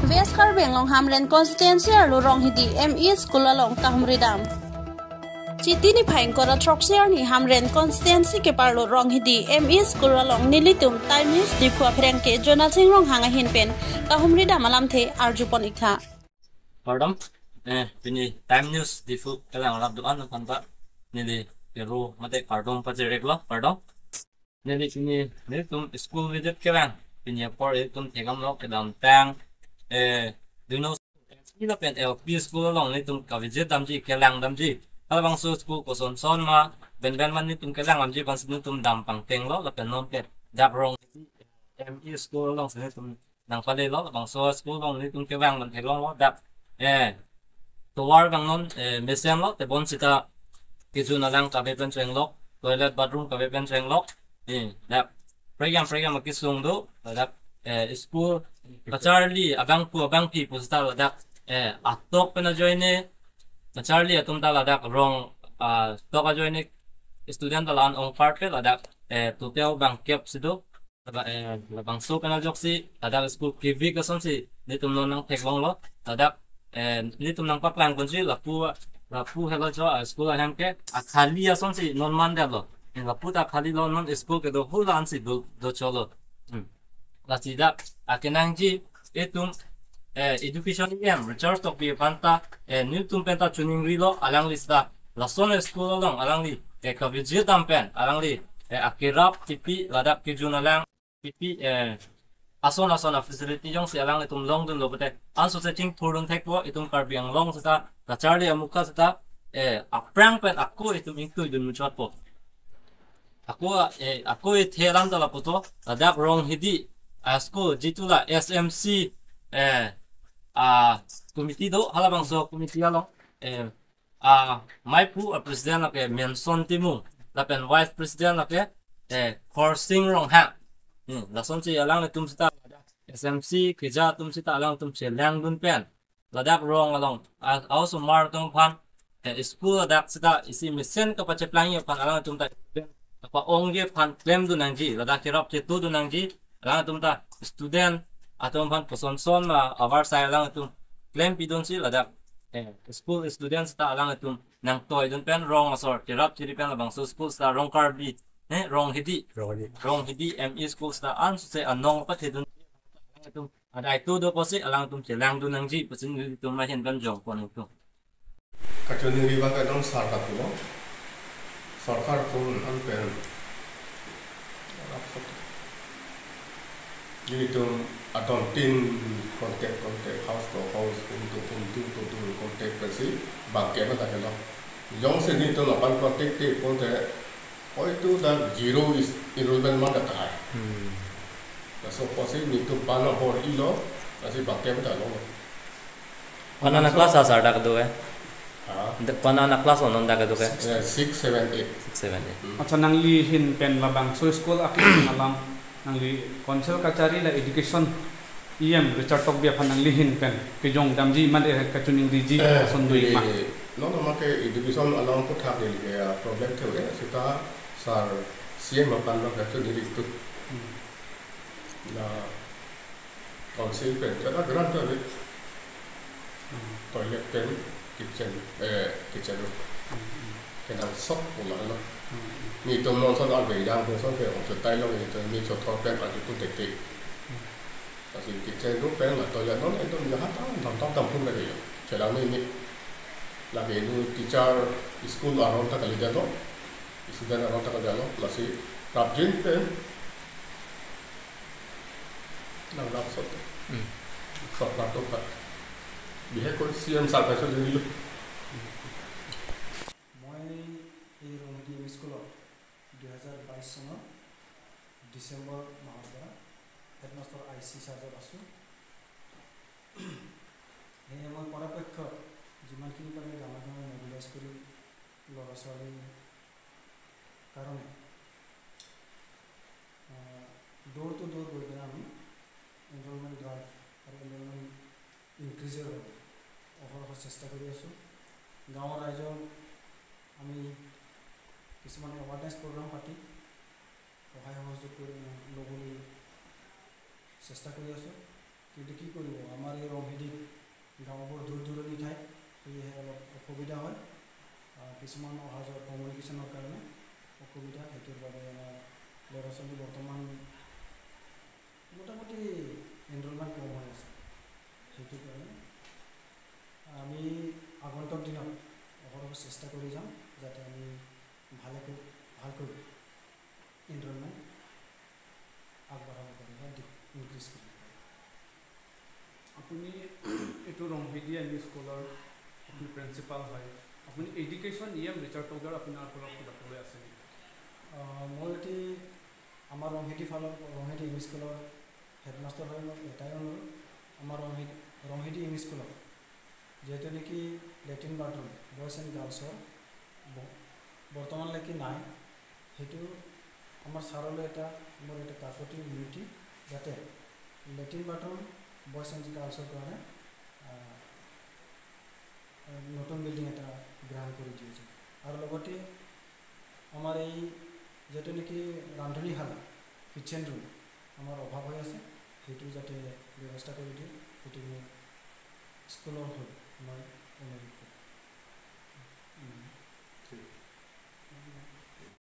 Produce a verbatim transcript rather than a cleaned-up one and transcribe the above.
West Karbi Anglong Hamren constituency arlo Ronghidi M E school along kahumri dam. Chiti niphai ingkoi ra throksi arni Hamren constituency keparlo Ronghidi M E school along nelitum Time News Diphu apherangke Jonal Sing Ronghang ahin pen kahumri dam alamthe arjupon iktha. Kardom, eh, pini Time News Diphu kelang rap do-an aphan ba neli kero mate kardom pajirlo, kardom. Neli pini nelitum school visit kelang. Pini apor itum thekdamlo kedamtang, eh, duno ila pen L P school along nelitum ka visit damji, kelang damji. Halabangso school kosonson ma, ben ben ma nelitum kelang damji, bangsi nelitum dam pangtenglo, lapen non ke dak Ronghidi M E school alongsi nelitum nangpalelo, labangso school along nelitum kevang man theklonglo, dak, eh, tovar vangnon, eh, mesenlo, tebon sita kejun alang kave pen chenglok, toilet bathroom kave pen chenglok, eh, dak program program akesung do, dak, eh, school kacharli abangphu abangpi pu sita ladak, eh, atok pen ajoine, kacharli atum ta ladak rong, ah, tok ajoine student ta la-an ong part ke ladak, eh, total bangkep si do. Laba, eh, labangso pen ajoksi ladak school kevik asonsi nelitum non nangtheklonglo. Ladak, eh, nelitum nangpaklang ponji lapu, lapu helo jo, ah, school ahem ke akhali asonsi non mandetlo. Eh, lapu ta akhali lo, non school kedo hula ansi do, do cholo. Hmm. Lasi dak akenangji itum, eh, education E M Richard Tokbi aphan ta, eh, nelitum pen ta chuningrilo, alangli sita lason school along alangli, eh, ka visit dam pen alangli, eh, akerap pipi ladak kejun alang pipi, eh, ason ason a facility jongsi alanglitum longdunlo pute, ansose chingthurdun thekpo, itum Karbi Anglong sita, kacharli amuka sita, eh, aphrang pen ako itum ingtuidun muchotpo. Ako, eh, ako ithe alam ta laputo, ladak Ronghidi, ah, school jitu la S M C, eh, ah, committee do, halabangso committee along, eh, ah, maipu a president lake Menson Timung, lapen vice president lake, eh, Khorsing Ronghang. Hmm, lasonsi alanglitum sita S M C keja atum sita alangtum chelangdun pen ladak rong along, ah, a-osomar atum aphan, eh, school ladak sita isi mesen kapacheplangji aphan alangtum ta apa-ongji aphan klemdun nangji, ladak kerap chetudun nangji, alangtum ta student atum aphan kosonson ma avarsai alangtum klempidunsi ladak, eh, school student sita alangtum nangtoidun pen rong asor cherap cheri pen labangso school sita Rong Karbi, eh, Ronghidi, Ronghidi. Ronghidi M E school sita ansose anong pathedun alangtum adai tu do pusi alangtum chelangdun nangji pusi nelitum ahin pen jongpon itum. Kachiningri abang ke dong sarkar pulo. Sarkar atum aphan pen nelitum adon tin contact, contact, house to house, home to home, door to door contact pensi bangke ma ta kelo. Jongsi nelitum aphan contact te pulote, hoito dak zero is enrollment ma ta tahai. Hmm. Laso pusi nelitum aphan abor-ilo, lasi bangke ma ta lo. Konat a class asar dak do eh? Ha? De-, konat a class onon dak do eh? Eh, six, seven, eight. Six, seven, eight. Hmm. Accha, nangli ahin pen labangso school akisung alam, nangli council kachari la education E M Richard Tokbi aphan nangli ahin pen kejong damji mate kachiningriji, eh, ason do-ik ma? Eh, non non ma ke education along aphuthak neli ke, ah, problem thekthe, sita sir C M aphan lo kachiningri tu. Hmm. La council pen ta grant ave. Hmm. Toilet pen, kitchen, eh, kitchen room. Hmm, hmm. Kenangsot pu ma lo. Hmm, hmm. Nelitum non ason ave, yang ason ave, ong chutai lo, nelitum neli chothor pen arjupon tete. Hmm. Lasi kitchen room pen la toilet non ekdom jahat tam tam tam pun lagi yo. Chelang ni ni. Lake nu teacher school aron ta kalidet lo. Student aron ta kalidet lo. Lasi prapjin pen nang langsot. Hmm. Sarkar atum ta. Bihek ko C M sir kaso dili lo. মই এই ৰঙিদি M E স্কুলত দুহেজাৰ বাইছ চনৰ ডিচেম্বৰ মাহৰ পৰা headmaster I C চাৰ্জত আছোঁ। সেয়ে মই পৰাপক্ষত যিমানখিনি পাৰোঁ গাঁৱে গাঁৱে মবিলাইজ কৰি ল'ৰা ছোৱালীৰ কাৰণে, আহ, ড'ৰ টু ড'ৰ গৈ পেলাই আমি এনৰলমেণ্ট ড্ৰাইভ আৰু এনৰলমেণ্ট ইনক্ৰিজৰ বাবে অহৰহ চেষ্টা কৰি আছোঁ। গাঁৱৰ ৰাইজৰ আমি কিছুমান এৱাৰনেছ প্ৰগ্ৰাম পাতি সহায় সহযোগ কৰি, ল'বলৈ চেষ্টা কৰি আছোঁ। কিন্তু কি কৰিব, আমাৰ এই ৰংহিদি গাঁওবোৰ দূৰ দূৰণি ঠাই, সেয়েহে অলপ অসুবিধা হয়। আহ, কিছুমান অহা যোৱা কমিউনিকেশ্যনৰ কাৰণে অসুবিধা, সেইটোৰ বাবে আমাৰ ল'ৰা ছোৱালী বৰ্তমান মোটামুটি এনৰলমেণ্ট কম হৈ আছে। সেইটো কাৰণে আমি আগন্তুক দিনত অহৰহ চেষ্টা কৰি যাম যাতে আমি ভালেকৈ, ভালকৈ এনৰলমেণ্ট আগবঢ়াব পাৰোঁ বা ইনক্ৰিজ কৰিব পাৰোঁ। আপুনি এইটো ৰংহিদি এম ই স্কুলৰ আপুনি প্ৰিন্সিপাল হয়, আপুনি এডুকেশ্যন ই এম ৰিচাৰ্ড টকদাৰ আপোনাৰ ওপৰত কিবা ক'বলৈ আছে নেকি? আহ, মই এটি আমাৰ ৰংহিদি ফালৰ, ৰংহিদি এম ই স্কুলৰ হেডমাষ্টাৰ হৈ মোৰ এটাই অনুৰোধ, আমাৰ ৰংহিদি, ৰংহিদি এম ই স্কুলত যিহেতু নেকি লেট্ৰিন বাথৰুম বয়জ এণ্ড গাৰ্লছৰ ব- বৰ্তমানলৈকে নাই, সেইটো আমাৰ ছাৰলৈ এটা, মোৰ এটা কাকতি মিনতি, যাতে লেট্ৰিন বাথৰুম বয়জ এণ্ড গাৰ্লছৰ কাৰণে আহ, নতুন বিল্ডিং এটা গ্ৰহণ কৰি দিয়ে যেন। আৰু লগতে আমাৰ এই যিটো নেকি ৰান্ধনীশালা, কিটচেন ৰুম আমাৰ অভাৱ হৈ আছে, সেইটো যাতে ব্যৱস্থা কৰি দিয়ে, সেইটো মই স্কুলৰ হৈ মই অনুৰোধ কৰিম।